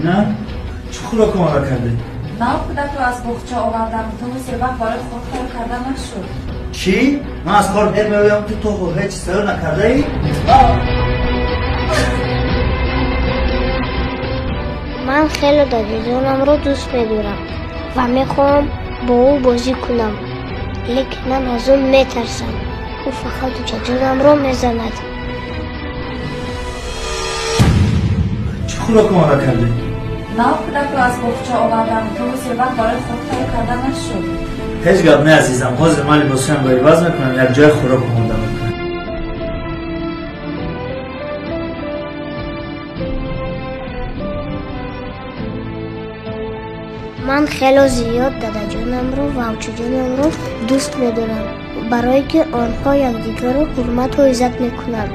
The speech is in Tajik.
бинам. Чӣ хӯрок омода кардед? Нав кӯдакро аз боғча овардам. То ҳозир вақт барои хӯрок тайёр карда нашуд. Чӣ? Ман аз кор дер меоям, ту то ҳеҷ чиз тайёр накардаӣ? Ман хеле дадаҷонамро дӯст медорам ва мехоҳам бо ӯ бозӣ кунам, лекин ман аз ӯ метарсам. Ӯ фақат учаҷонамро мезанад. Чӣ хӯрок омода кардед? Нав кӯдакро аз боғча овардам. То ҳозир вақт барои хӯрок тайёр карда нашуд. Ҳеҷ гап не, азизам. Ҳозир ман либосҳоямро иваз мекунам, як ҷоя хӯрок омода мекунам. Ман хело зиёд дадаҷонамро ва учаҷонамро дӯст медорам, барое ки онҳо якдигарро ҳурмату иззат мекунанд.